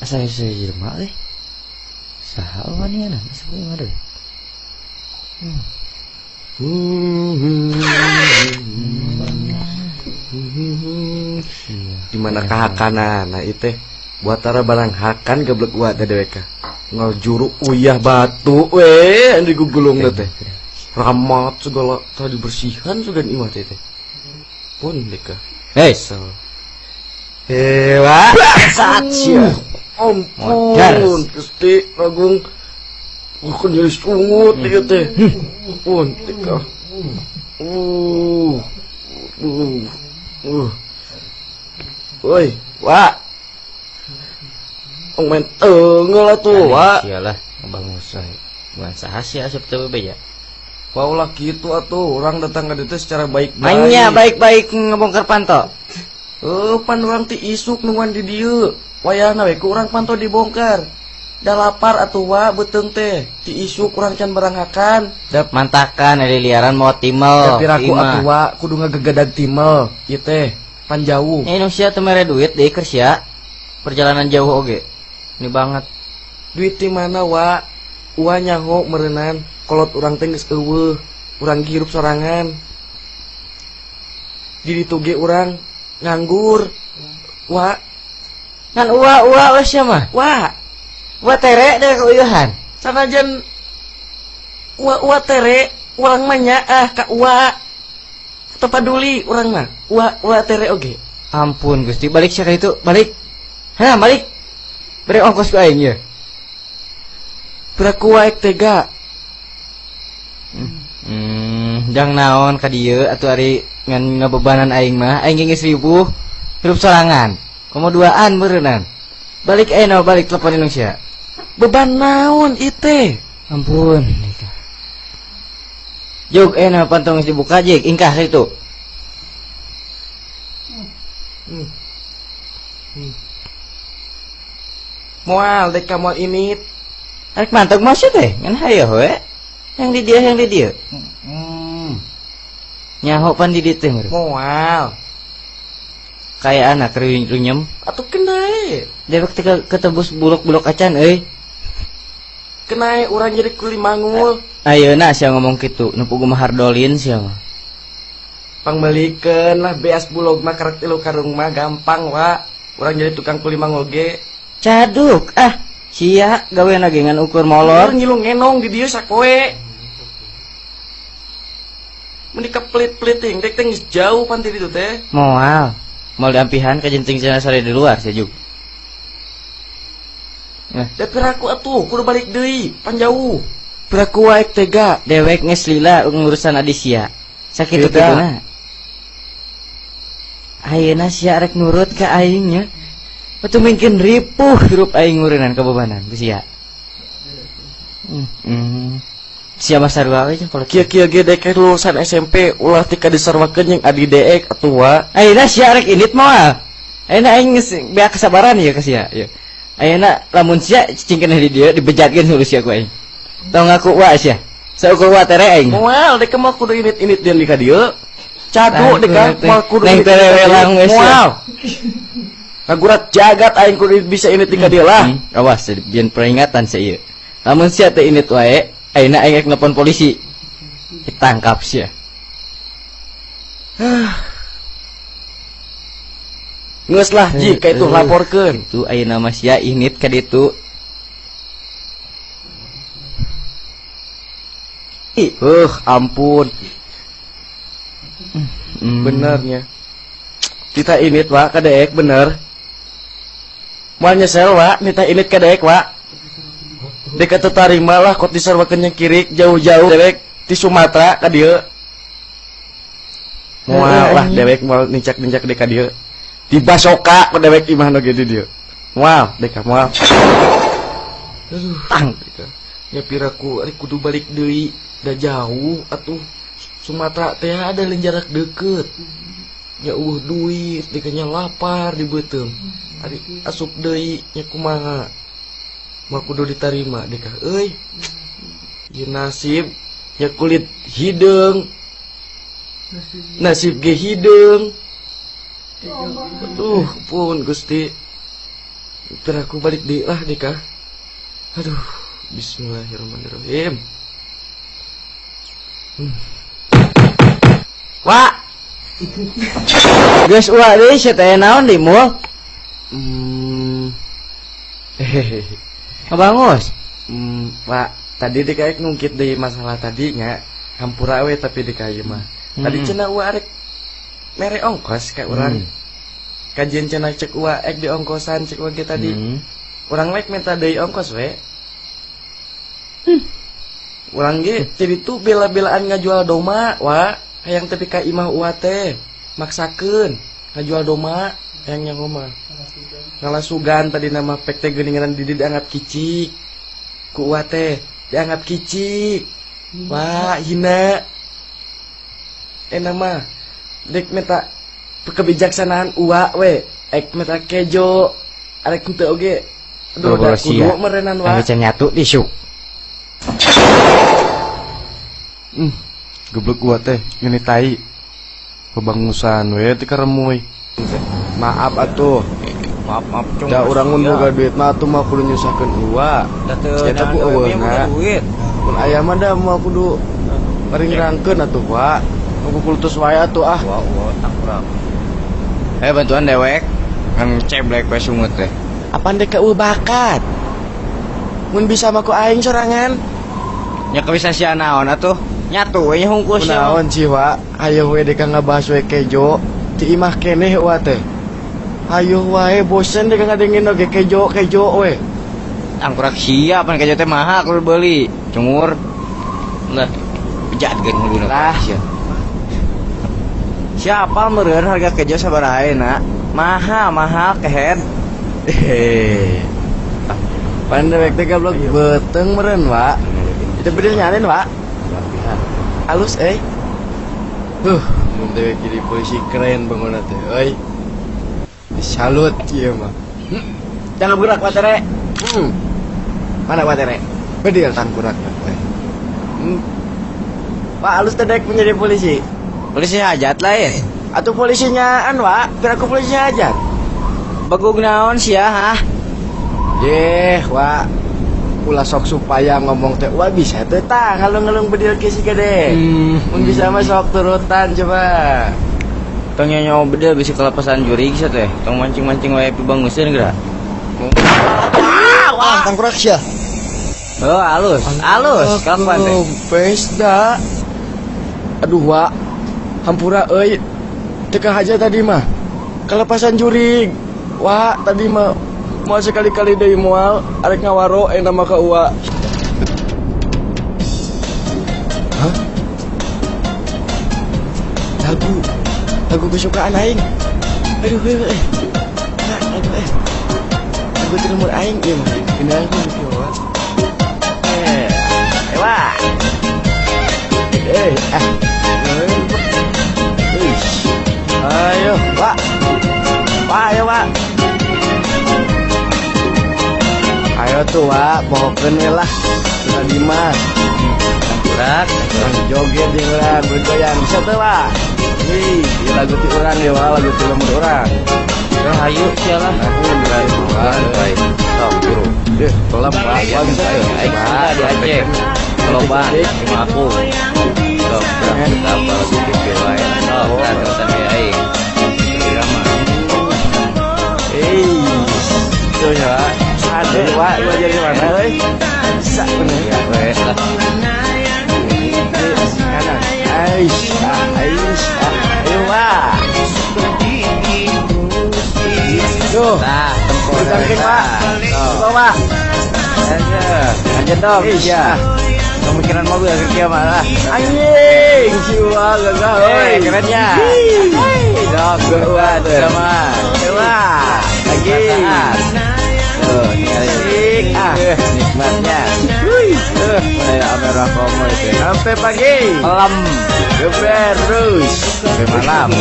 Asa asa jelema euy. Saha waniana asa kumaha deui. Di mana kahakanana ieu teh? Buat tara barang hakan geblek wa teh dewek ngaljuru uyah batu we anu digugulung teh. Ramat segala tara dibersihan sugan imah teh teh. Pun deka. Hei. Hewa. Bangsat sia. Ampun, Gusti Agung. Bukan jadi sungut ieu teh. Pun deka. Woi, Wak. Ong main tenggel atuh, Wak. Sialah, bangun saya. Bukan saha sia asup teu bebeja. Wah, ulah kitu atuh, urang datang ka ditu secara baik-baik. Anya baik-baik ngebongkar panto. Pan urang ti isuk nungguan di dieu. Wayahna we ku urang panto dibongkar. Da lapar atuh wa beuteung teh. Ti isuk urang can baranghakan. Da mantakan ari liaran mau timel. Da piraku atuh wa kudu ngagegedag timel ieu teh. Pan jauh. Eh, nu sia teu mere duit deui keur sia. Perjalanan jauh oge. Ini banget. Duit ti mana wa? Ua nyaho meureunan kolot urang teh geus eueuh. Urang hirup sorangan. Di ditu ge urang nganggur. Wa. Ngan ua we sia mah. Wa. Wa tere deh keuyeuhan. Sanajan ua tere urang mah nyaah ka ua. Teu paduli urang mah. Ua tere oge. Ampun Gusti, balik sia ka ditu, balik. Hah, balik. Bere ongkos ku aing ieu. Piraku wae tega. Jang naon ka dieu atuh ari ngan ngabebanan aing mah, aing geus ribuh hirup sorangan. Komo duaan meureunnan. Balik ayeuna balik telepon indung sia. Beban naon ieu teh? Ampun. Jug ayeuna pantong geus dibuka jig ingkah ka ditu. Moal dek ka moal init. Arek mantog mah sia teh, ngan hayoh we. Yang di dieu, yang di dieu. Nyaho pan di dieu teh meureun. Moal. Kayak anak runyem. Atuh kenae. Dewek teh ketebus buluk-buluk acan euy. Kenae urang jadi kuli mangul. Ayeuna sia ngomong kitu, nu puguh mah hardolin sia mah. Pangmeulikeun lah beas bulog mah karek 3 karung mah gampang wa. Urang jadi tukang kuli mangul ge. Caduk ah, sia gawe ge ngan ukur molor. Ngilu ngenong di dieu sakoe. Mun dikepelit-pelit ting, dek teh geus jauh pan ti ditu teh. Moal. Moal diampihan ka jenting cenah sare di luar sia juk. Nah, da piraku atuh kudu balik deui, pan jauh. Piraku wae tega. Dewek geus lila ngurusan adi sia. Sakitu kituna. Ayeuna sia rek nurut ka aing nya. Atuh mungkin ripuh hirup aing ngureunan kabebanan ku sia. Sia mah sarua we jeung kolot. Kieu-kieu ge dek lulusan SMP ulah ti ka disarwakeun jeung adi deek atuh wa. Ayeuna sia rek indit moal. Ayeuna aing geus beak kesabaran ieu ka sia ieu. Ayeuna lamun sia cicing keneh di dieu dibejatkeun hulu sia ku aing. Tong ngaku wa sia. Saukur wa tere aing. Moal dek mah kudu indit-indit di ka dieu. Cadu dek mah kudu neng tere we lang geus sia. Moal. Kagurat jagat aing kudu bisa indit di ka dieu lah. Awas bieu peringatan sia ieu. Lamun sia teh indit wae, ayeuna aing rek nelpon polisi. Ditangkap sia. Geus lah ji ka itu laporkeun. Itu ayeuna mah sia indit ka ditu. Ampun. Benernya. Kita indit wa ka deek bener. Moal nyesel wa nita indit ka deek wa. Dek teu tarima lah kot disarwakeun jeung kirik jauh-jauh dewek ti Sumatera ka dieu. Moal lah dewek moal nincak-nincak dek ka dieu. Dibasoka ku dewek imah nu ge di dieu. Moal dek moal. Aduh, tang. Nya piraku ari kudu balik deui da jauh atuh Sumatera teh ada lain jarak deukeut. Nya eueuh duit dek nya lapar di beuteung. Ari asup deui nya kumaha? Mah kudu ditarima dek euy. Ieu nasib nya kulit hideung. Nasib ge hideung. Aduh, pun Gusti. Ntar aku balik di lah dika. Aduh, bismillahirrahmanirrahim. Wak. Geus uak deui sia teh naon di mul? Hehehe. Ngabangus. Pak, tadi dika ek ngungkit deui masalah tadi nya. Hampura we tapi dika ieu mah. Tadi cenah uak arek mere ongkos ka urang. Kajian cenah cek uak ek di ongkosan cek uak ge tadi. Urang rek minta deui ongkos we. Urang ge jadi tuh bela-belaan ngajual doma, wa. Hayang tepi ka imah uak teh maksakeun ngajual doma hayang yang mah. Ngalasugan tadi nama pek teh geuningan di dianggap kicik. Ku uak teh dianggap kicik. Wah, hina. Enak mah dek minta kebijaksanaan uak we, ek minta kejo, arek henteu oge. Aduh, da kudu merenan wa. Anu nyatu disuk. Goblok gua teh ngene tai. Kebangusan we teh karemuy. Maaf atuh. Maaf maaf cung. Da urang mun boga duit mah atuh mah kudu nyusahkeun uak. Eta ku eueuhna. Mun aya mah da moal kudu paringrangkeun atuh, Pak. Nunggu kultus wae atuh ah. Wah, wah, tangkurap. Bantuan dewek. Ngan ceblek we sungut teh. Apan dek eueuh bakat. Mun bisa mah ku aing sorangan. Nya kabisa sia naon atuh? Nyatu we nya hungkus sia. Naon sih, Pak? Hayo we dek ngabahas we kejo ti imah keneh wa teh. Hayo wae bosen dek ngadengin oge kejo-kejo we. Tangkurak sia pan kejo teh mahal kudu beuli. Cungur. Lah, bejatkeun huluna lah. Sia. Siapa meureun harga kejo sabaraha ayeuna? Mahal, mahal kehed. Hehehe. Pan dewek teh goblok beuteung meureun, Pak. Itu bedil nyalin, Pak. Halus euy. Mun dewek jadi polisi keren bangunna teh euy. Salut ieu mah. Jangan bergerak, Pak Tere. Mana Pak Tere? Bedil tangkurak teh. Pak halus teh dek menjadi polisi. Polisi hajat lah ya. Atuh polisinya an, Pak. Piraku polisinya hajat. Bagug naon sia, hah? Yeh, Wak. Ulah sok supaya ngomong teh wah bisa teh tah ngalung-ngalung bedil ke si gede. Mun bisa mah sok turutan coba. Tong nyonya bedil bisa kelepasan jurig sia teh. Tong mancing-mancing wae pibanguseun geura. Wah, tangkurak sia. Oh, halus. Halus, kapan teh? Kempes da. Aduh, Wak. Hampura euy. Teu kahaja tadi mah. Kelepasan jurig. Wak, tadi mah moal sekali-kali deui moal arek ngawaro eta mah ka uwa. Hah? Lagu kesukaan aing. Aduh, eh. Lagu eh. Lagu timur aing ieu mah. Ini aku kieu wa. Wah. Ah. Ayo, Pak. Pak, ayo, Pak. Ayo tuh, Pak, pohokeun we lah. Tadi mah. Tangkurak, urang joget jeung urang bergoyang. Bisa teu, Pak? Wih, ieu lagu ti urang ieu, Pak, lagu ti lembur urang. Ya hayu sia lah. Aku lagu baik. Sok, bro. Deh, tolong, Pak. Wah, bisa teu? Aing suka di Aceh. Loba, cuma aku. Sok, kita apa lagu TV wae. Sok, terusan we aing. Irama. Tuh ya, Pak. Sade, Pak, lu aja gimana, euy? Bisa bener. Ya wes lah. Kanan. Aish, aish, ayo, Pak. Tuh. Nah, tempur. Tangking, Pak. Tuh, Pak. Aja dong, iya. Pemikiran mobil kerja malah. Anjing, jiwa gagah, euy. Kerennya. Dok, gua tuh sama. Coba lagi. Tuh, tinggal ah, nikmatnya. Mulai merah komo itu. Sampai pagi. Malam. Geber terus. Sampai malam.